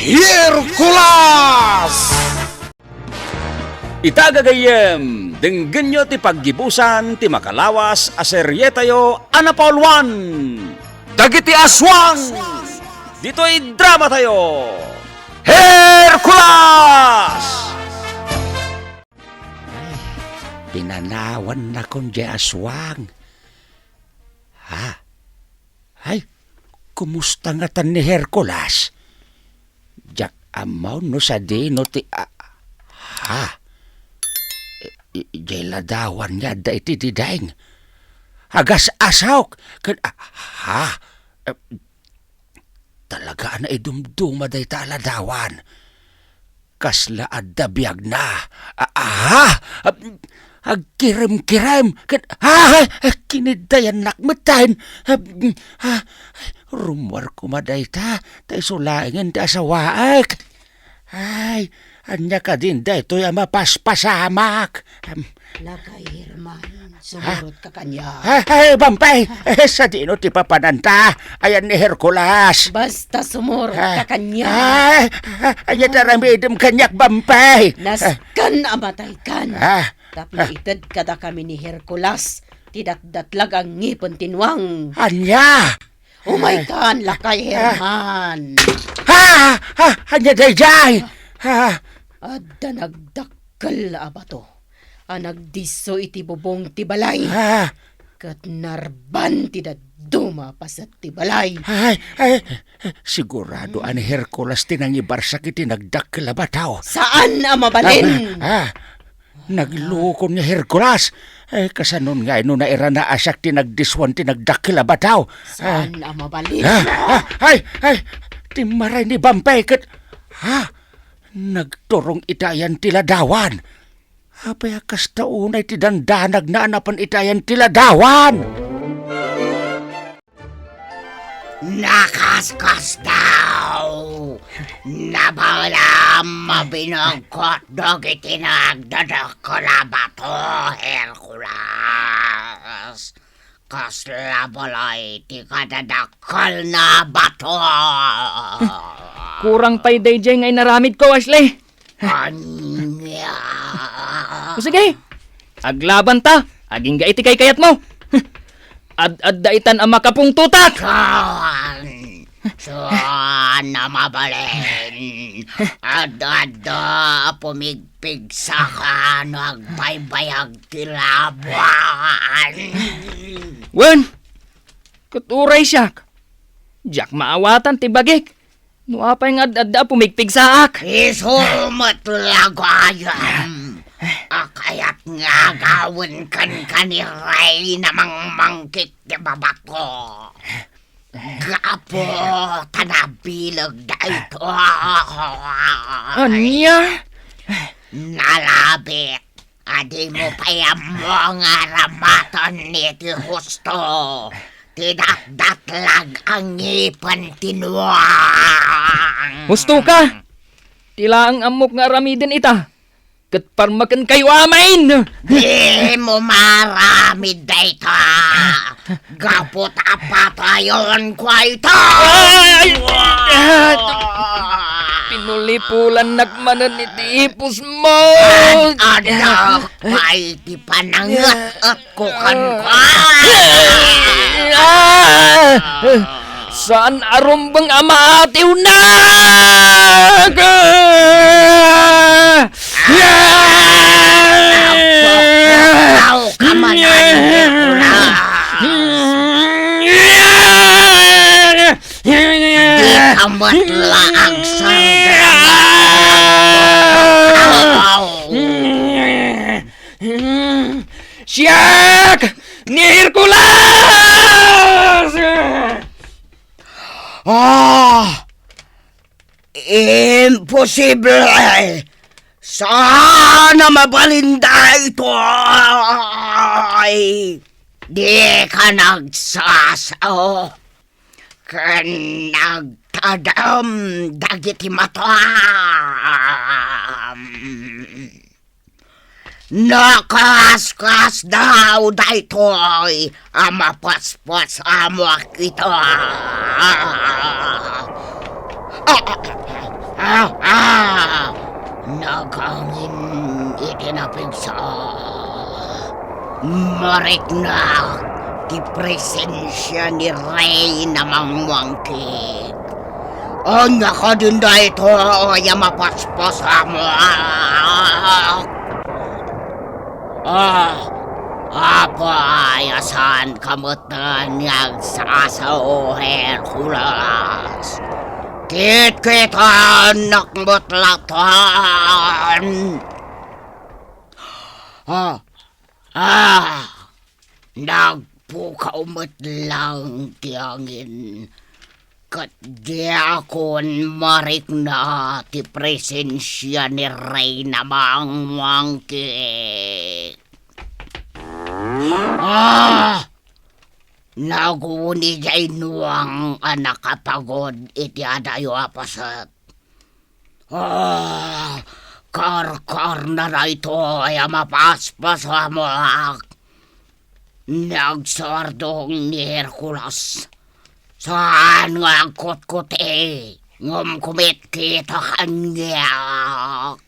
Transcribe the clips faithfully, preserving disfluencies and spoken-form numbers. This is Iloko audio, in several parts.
Hercules! Ita gagayyem, denggenyo ti paggibusan ti makalawas a serietayo a napauluan, Dagiti Aswang! Ditoy dramatayo, Hercules! Ay, pinanawannakon diay aswang. Ha? Ay, kumusta ngatan ni Hercules? Diak ammo no sadino ti, a-, ha? I-, i-, diay ladawan nga adda iti didaing. Agas-asok ken, a-, ha? Eh, talaga a naidumduma dayta a ladawan. Kasla adda biagna. A-, aha! Ag-, agkirem-kirem. Ket, ah, kiniddayannak metten. Ah, ah, rummuar koma dayta, ta isu laengen ti asawaek. Ay, ania kadin daytoy a mapaspasamak? Em, Lakay Herman, sumurotka kaniak. Ah, ay, Bampay! Eh, sadino ti papananta? Ayan ni Hercules. Basta sumurotka kaniak. Ay, ah, ania ti aramidem kaniak, Bampay? Nasken a mataykan. Ah. Tapno ited kadakami ni Hercules ti datdatlag a ngipen ti nuang. Ania? Umaykan, Lakay Herman. Ah! Ah! Ania daydiay? Ah! Adda nagdakkel a bato a nagdisso iti bubong ti balay. Ah! Ket narban ti dadduma a paset ti balay. Ay, ay, sigurado a ni Hercules ti nangibarsak iti nagdakkel a bato. Saan a mabalin. Ah, ah. Naglukon ni Hercules. Eh, kasanon ngay no nairanaasiak ti nagdissuan ti nagdakkel a bato? Saan a mabalin? Ah, ah, ay, ay, timmaray ni Bampay ket, ha? Nagturong iti ayan ti ladawan. Apay a kasta unay ti dandanagna a napan iti ayan ti ladawan? Nakaskasdaaw! Nabalam a binagkot dagiti nagdadakkel a bato, Hercules. Kasla balay ti kadadakkelna a bato. Kurang pay daydiay nga inaramidko, Ashley. Ania? O sige, aglabanta agingga iti kaykayatmo. Ad-adda itan a makapungtotak. Saan, saan a mabalin. Ad-adda a pumigpigsa no agbaybayag ti labuan. Wen, ket uray siak, diak maawatan ti bagik. No apay nga ad-adda a pumigpigsaak? Isu met la gayam a kayat nga agawen kenka ni Reyna Mangmangkit ti babato. Gapu ta nabileg daytoy. Ania? Nalabit a dimo pay ammo nga aramaten iti husto ti datdatlag a ngipen ti nuang. Hustoka! Ti laeng ammok nga aramiden ita, ket parmekenkayo amin! Dimo maaramid dayta! Gapu ta patayonko ita! Ay! Pinulipulannak manen iti ipusmo! Ad-adda pay ti pananget-etko kenka! Ah! Saan a rumbeng a maatiwnak! Aw, ka man, Nicolas. Di ka met la agsarda. Aw. Siak ni Hercules! Ah! Imposible! Saan a mabalin daytoy! Dika nagsasao ken nagtadem dagiti matuam. Nakaskasdaaw daytoy a mapaspasamak ita. Ah, ah! Nagangin iti napigsa. Mariknak ti presensia ni Reyna Mangmangkik. Ania kadin daytoy a mapaspasamak? Ah, apay a saanka met nga agsasao, Hercules? Kitkitaennak met latan. Ah, ah, nagpukaw met laeng ti angin, ket diakon marikna ti presensia ni Reyna Mangmangkik. Ah! Naguni diay nuang a nakapagod iti adayo a paset. Ah, karkarna daytoy a mapaspasamak. Nagsardong ni Hercules. Saan nga agkutkuti, ngem kumitkita kaniak.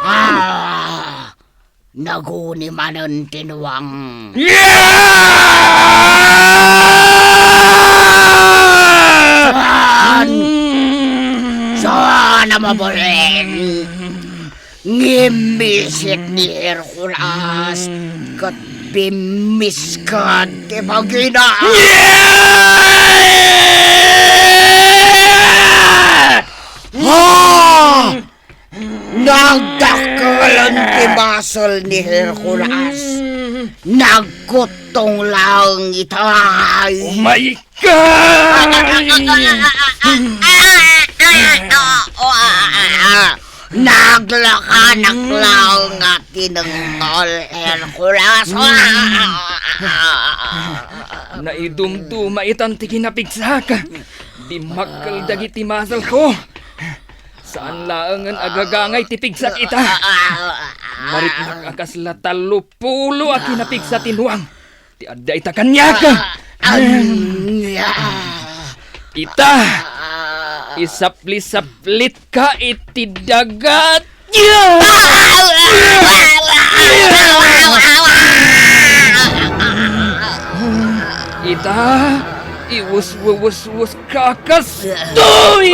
Ah! Naguni manen ti nuang. Saan? Saan a mabalin? Ngimmisit ni Hercules ket bimmisked ti bagina. Ah! Nagdakkelen ti basol ni Hercules. Nagkuttong laeng itay. Oh my God! Naglakanak laeng a tinengngol, Hercules. Naidumduma itan ti kinapigsak. Dimmakkel dagiti maselko. Saan laengen a gagangay ti pigsak ita. Mariknak a kasla tallo pulo a kinapigsa ti nuang ti adda ita kaniak. Ania? Ita, isaplisaplit ka iti dagat. Ita, iwuswuswus ka kastoy!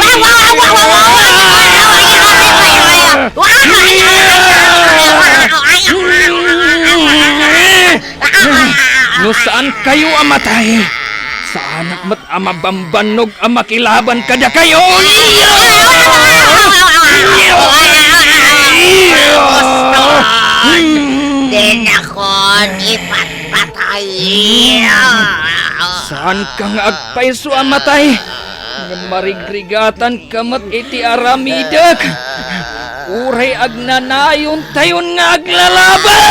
No saan kayo a matay, saanak met a mabambannog a makilaban kadakayo. Dinakon ipatpatay. Saan ka nga agpayso a matay? Ngem marigrigatanka met iti aramidek. Uray agnanayon tayon nga aglalaban!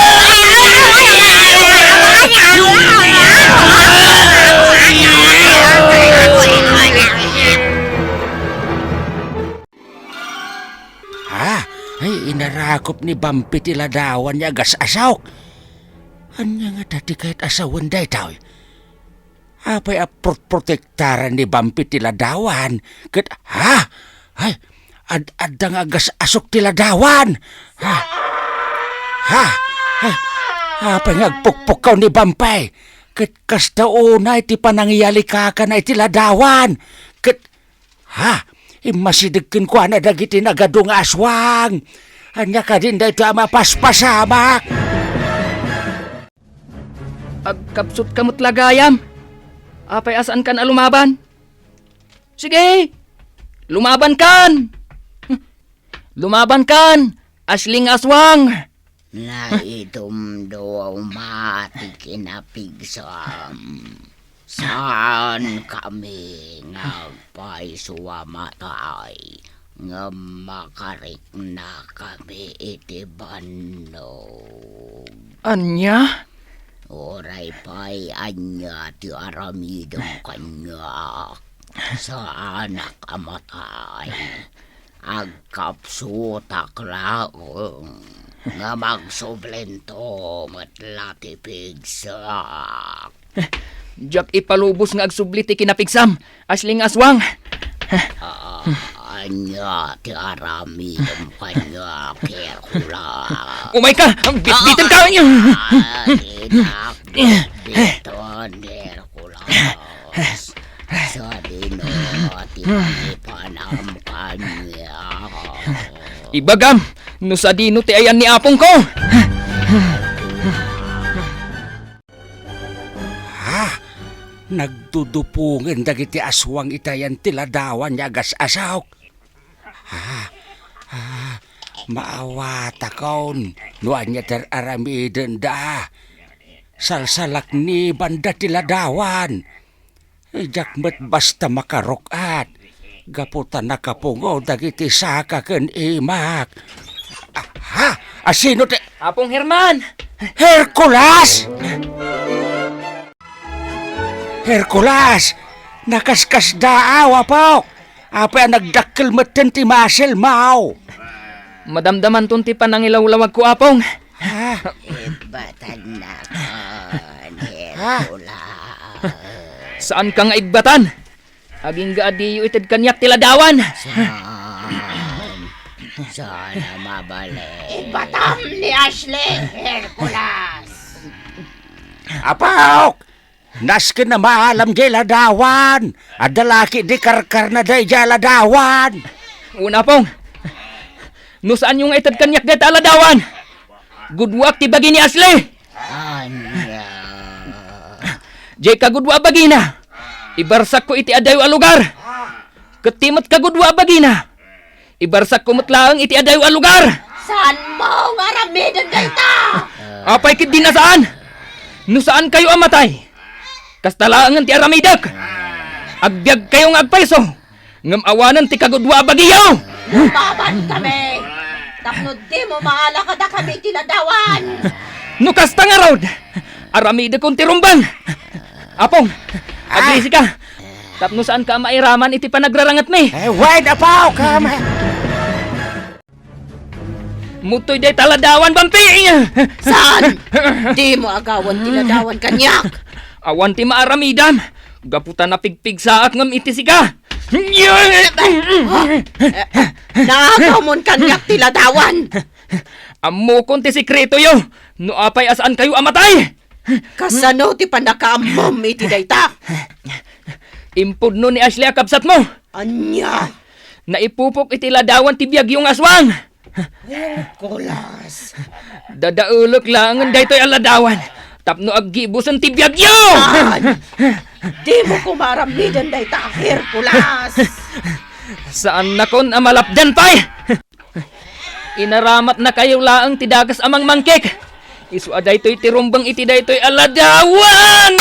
Ha? Ay, inarakop ni Bampi ti ladawan nga agas-asok. Ania ngata ti kayat a sawen daytoy? Apay a protprotektaran ni Bampi ti ladawan? Ket, ha? Ay, ad-adda nga agas-asok ti ladawan. Ha? Ha? Ha? Apay nga agpukpukkaw ni Bampi? Ket kasta unay ti panangiyalikakana iti ladawan. Ket, ha? Immasideg kenkuana dagiti nagadu nga aswang. Ania kadin daytoy a mapaspasamak? Agkapsutka met la gayam. Apay a saankan a lumaban? Sige! Lumabankan! Lumabankan, asling aswang! Naidumduma ti kinapigsam. Saan kami nga agpayso a matay, ngem makarikna kami iti bannog. Ania? Uray pay ania ti aramidem kaniak, saanak a matay. Agkapsutak laeng nga magsublinto met la ti pigsak. Diak ipalubos nga agsubli ti kinapigsam, asling aswang. Ah, Ania ti aramidem kaniak, Hercules? Umay ka! Bitbiten ka! Ah, dinak bitbiton, Hercules. Sadino ti pangipanam kaniak? Ibagam no sadino ti ayan ni apongko! Ah, nagdudupongen dagiti aswang iti ayan ti ladawan nga agas-asawk. Ah, ah, maawatakon no ania ti ar-aramidenda. Salsalaknibanda ti ladawan. Diak met basta makaruk-at, gapu ta nakapungo dagiti saka ken imak. Aha! Asino ti Apong Herman! Hercules! Hercules! Nakaskasdaaw, apok! Apay a nagdakkel metten ti muscle-mo? Madamdamanton ti panangilawlawagko, Apong. Ha? Ibatannakon, Hercules. Saanka nga ibbatan? Agingga a diyo ited kaniak ti ladawan. Saan? Saan a mabalin? Ibatam ni Ashley, Hercules! Apok! Nasken a maalam diay ladawan. Adda la ketdi karkarna daydiay ladawan. Wen, Apong. No saanyo nga ited kaniak dayta a ladawan, gudwaak ti bagi ni Ashley. Ania? Diay kagudua a bagina, ibarsakko iti adayo a lugar. Ket ti met kagudua a bagina, ibarsakko met laeng iti adayo a lugar. Saanmo nga aramiden dayta? Apay ketdi a saan? No saankayo a matay, kasta laengen ti aramidek. Agbiagkayo nga agpayso, ngem awanen ti kagudua a bagiyo. Lumabankami tapno dimo maala kadakami iti ladawan. No kasta ngarud, aramidekon ti rumbeng. Apong, aglisika. Tapno saanka a mairaman iti panagrarangetmi. Eh, wen, Apok, kam. Mutoy dayta ladawan, Bampi! Saan? Dimo agawan ti ladawan kaniak. Awan ti maaramidam. Gapu ta napigpigsaak ngem iti sika. Naagawmon kaniak ti ladawan. Ammokon ti sekretoyo. No apay a saankayo a matay. Kasano ti pannakaammom iti dayta? Impudno ni Ashley a kabsatmo. Ania? Naipupok iti ladawan ti biagyo nga aswang. Hercules. Dadaelek laengen daytoy a ladawan tapno aggibusen ti biagyo. Saan? Dimo koma aramiden dayta, Hercules. Saannakon a malapdan pay. Inaramatnakayo laeng ti dakes a mangmangkek. Isu a daytoy ti rumbeng iti daytoy a ladawan!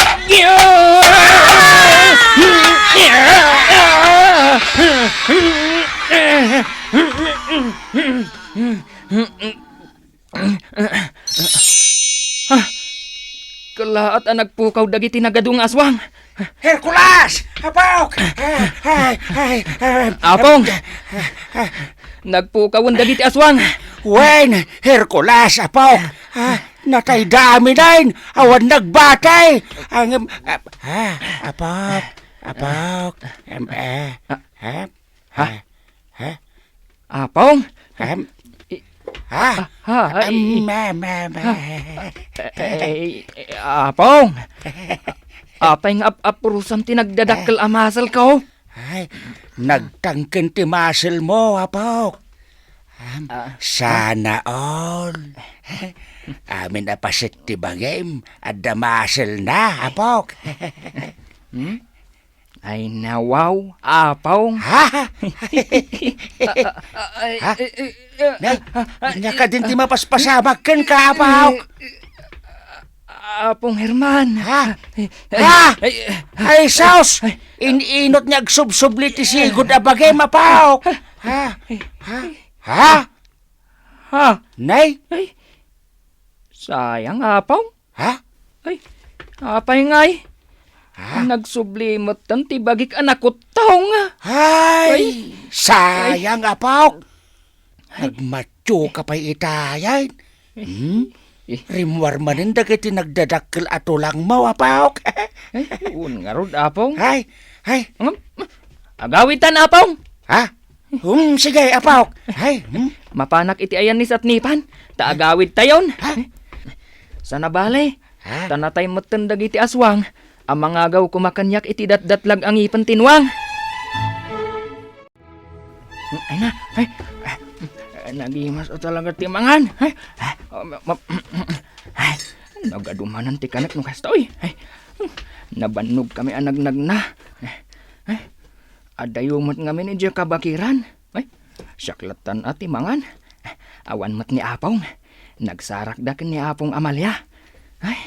Ah, kellaat a nagpukaw dagiti nagadu nga aswang. Hercules! Apok! Ay, ay, ay, ay. Apong! Nagpukawen dagiti aswang. Wen, Hercules, Apok! Ah, natayda amin, awan nagbatay. Ang, ah, ah, Apok, Apok, em, eh, eh. Ha? Ha? Ha? Apong? Em? I-, Ha? ah, ha, ay, Em, me, me, me. Ha? Eh, eh, Apong? Apay nga ap-, apurusam ti nagdadakkel a muscle ko? Ay, nagtangken ti muscle mo, Apok. Em, Ah, sana all. Amin a paset ti bagim, adda muscle na, Apok. Hmm? Ay, nawaw, Apong. Ha? Ah, ah, ah, ay, Ha? eh, eh, eh, Nay, ah, ah, ania eh, kadin ti ah, mapaspasamak kenka, Apok? eh, eh, Apong Herman. Ha? Eh, Ha? Ay, ay, Ay, sus! Ay. In-inot nga agsubsubli ti sigud a bagim, Apok. Ha? Ha? Ha? Ha? Nay? Ay. Sayang, Apong. Ha? Ay, apay ngay? Ha? Nagsubli metten ti bagik a nakuttong. Ay, Ay. Sayang, Apok. Ay. Nagmatio ka pay itayen. Hmm? Eh. Rimmuar manen dagiti nagdadakkel a tulangmo, Apok. Ay, wen ngarud, Apong. Ay, ay. Ngem, agawitan, Apong. Ha? Hmm, sige, apok. Ay, hmm? Mapanak iti ayan ni Satnipan, ta agawidtayon. Ha? Sana bale, Ha? ta natay metten dagiti aswang a mangagaw koma kaniak iti datdatlag a ngipen ti nuang. Ay na, ay, ay, nagimas a talaga ti mangan. Ay, ay, ma-, ma-, ay, nagadumanan ti kanek no kasta, uy. Ay, nabannog kami a nagnagna. Ay, ay, adayo met ngamin idiay kabakiran. Ay, siak lattan a ti mangan. Awan met ni Apong. Nagsarakda ken ni Apong Amalia. Ay,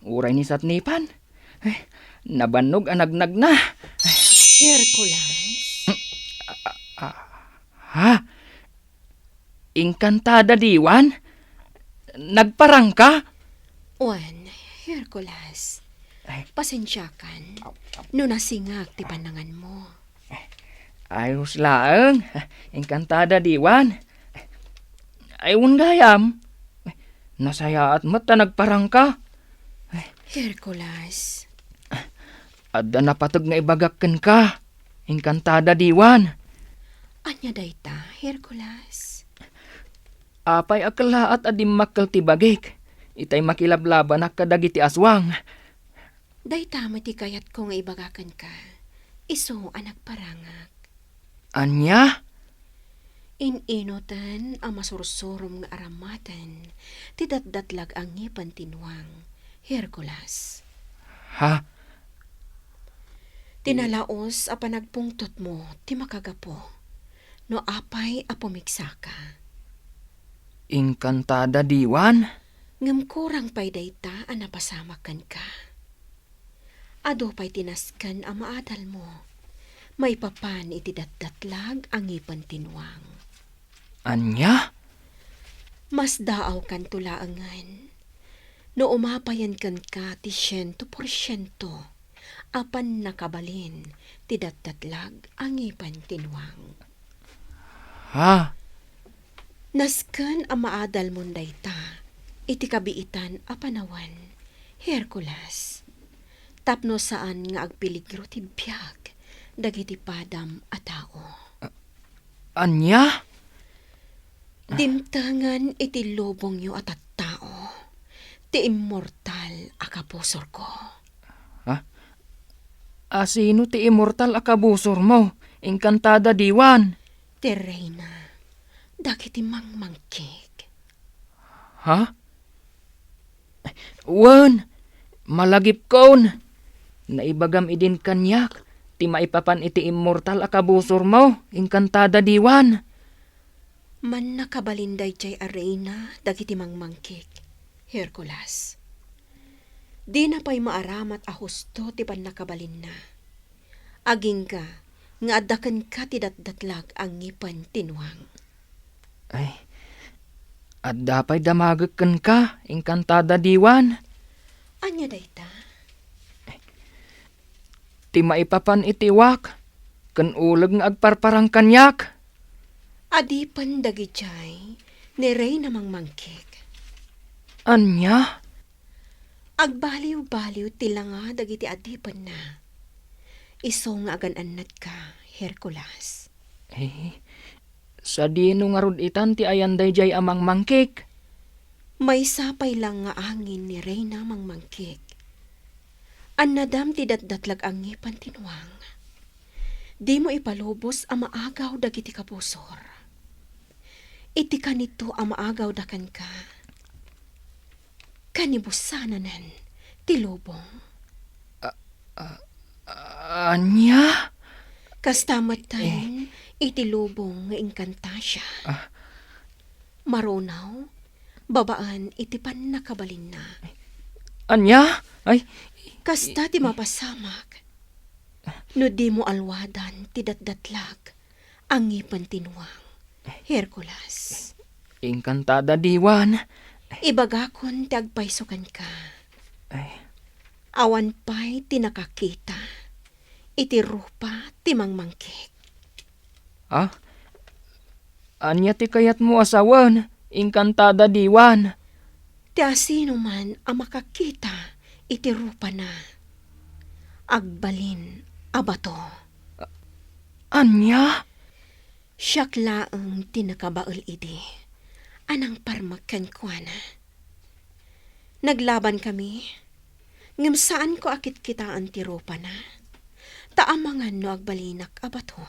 uray ni Satnipan. Ay, nabannog a nagnagna. Hercules? Ah, ha? Inkantada diwan? Nagparangka? Wen, Hercules. Ay. Pasensiakan no nasingak ti pananganmo. Ayos laeng. Inkantada diwan. Ay, wen gayam. Nasayaat met ta nagparangka. Hercules. Adda napateg nga ibagak kenka. Inkantada diwan. Ania dayta, Hercules? Apay a kellaat a dimmakkel ti bagik, itay makilablabanak kadagiti aswang. Dayta met ti kayatko nga ibaga kenka, isu a nagparangak. Ania? In-inoten a masursurom nga aramaten ti datdatlag a ngipen ti nuang, Hercules. Ha? Ti nalaos a panagpungtotmo ti makagapu no apay a pumigsaka. Inkantada diwan? Ngem kurang pay dayta a napasamak kenka. Adu pay ti nasken a maadalmo maipapan iti datdatlag a ngipen ti nuang. Ania? Masdaawkanto laengen no umapayen kenka ti siento porsiento a pannakabalin ti datdatlag a ngipen ti nuang. Ha? Nasken a maadalmon dayta iti kabiitan a panawen, Hercules, tapno saan nga agpeligro ti biag dagiti padam a tao. Ania? Dimtengen iti lubongyo a tattao ti immortal a kabusorko. Ha? Asino ti immortal a kabusormo, Inkantada diwan? Ti reyna dagiti mangmangkik. Ha? Wen, malagipkon. Naibagam idin kaniak ti maipapan iti immortal a kabusormo, Inkantada diwan. Mannakabalin daydiay a reyna dagiti mangmangkik, Hercules. Dina pay maaramat a husto ti pannakabalinna. Agingga nga adda kenka ti datdatlag a ngipen ti nuang. Ay, adda pay damagek kenka, Inkantada diwan. Ania dayta? Ti maipapan iti wak, ken uleg nga agparparang kaniak. Adipen dagidiay ni Reyna Mangmangkik. Ania? Agbaliwbaliw ti langa dagiti adipenna. Isu nga agan-annatka, Hercules. Eh, sadino ngarud itan ti ayan daydiay a mangmangkik? Maysa pay la nga angin ni Reyna Mangmangkik. Annadam ti datdatlag a ngipen ti nuang. Dimo ipalubos a maagaw dagiti kabusor. Iti kanito a maagawda kenka, kanibusananen ti lubong. A-, a-, ania? Kasta met tayen iti lubong nga inkanta siya. Ah. Marunaw, babaen iti pannakabalinna. Ania? Ay. Kasta ti mapasamak no dimo alwadan ti datdatlag a ngipen ti nuang, Hercules. Inkantada diwan. Ibagakon ti agpayso kenka. Ay. Awan pay ti nakakita iti rupa ti mangmangkik. Ah? Ania ti kayatmo a sawen, Inkantada diwan? Ti asinoman a makakita iti rupana, agbalin a bato. Ania? Siak laeng ti nakabael idi a nangparmek kenkuana. Naglabankami, ngem saanko a kitkitaen ti rupana, ta amangan no agbalinak a bato.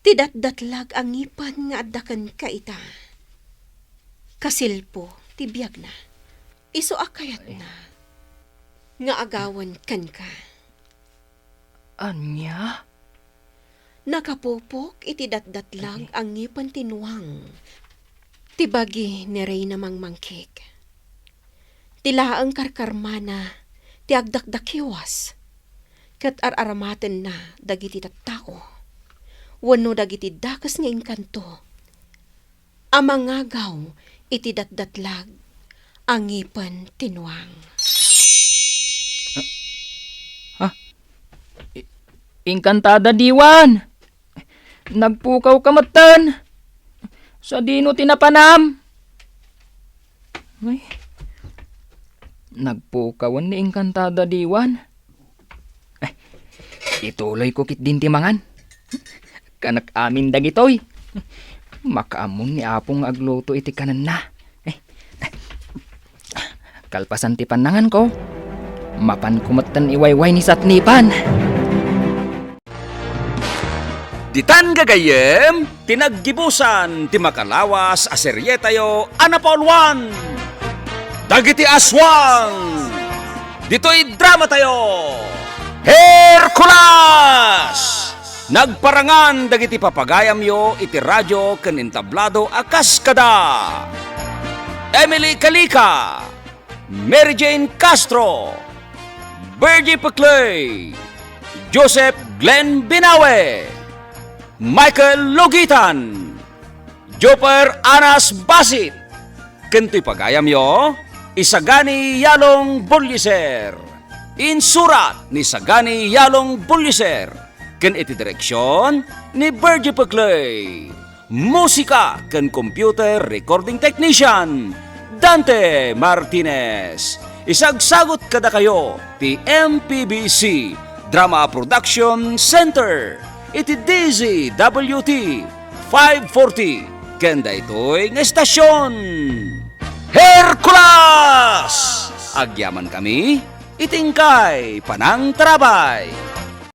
Ti datdatlag a ngipen nga adda kenka ita, kasilpo ti biagna. Isu a kayatna nga agawen kenka. Ania? Nakapupok iti datdatlag a ngipen ti nuang ti bagi ni Reyna Mangmangkik. Ti laeng karkarmana ti agdakdakiwas ket ar-aramatenna dagiti tattao wenno dagiti dakes nga engkanto a mangagaw iti datdatlag a ngipen ti nuang. Ha? I-, Encantada Diwan! Nagpukawka metten! Sadino ti napanam? Ay, nagpukawen ni Encantada Diwan. Ay, ituloyko ketdin ti mangan. Kanak amin dagitoy. Makaammon ni Apo nga agluto iti kanenna. Ay, kalpasan ti pannanganko, mapanko metten iwayway ni Satnipan. Ditan gagayyem, ti naggibusan ti makalawas a serietayo a napauluan, Dagiti Aswang, ditoy dramatayo, Hercules! Nagparangan dagiti papagayamyo iti radio ken entablado a kas kada Emily Kalika, Mary Jane Castro, Virgie Peclay, Joseph Glenn Binawe, Michael Logitan, Joper Anas Basit, ken toy pagayamyo, Isagani Yalong Bulliser. Insurat ni Sagani Yalong Bulliser, ken iti direksion ni Virgie Peclay. Musika ken computer recording technician, Dante Martinez. Isagsagut kadakayo ti M P B C Drama Production Center iti D Z W T five forty ken daytoy nga estasion. Hercules! Agyamankami iti inkay panangtarabay.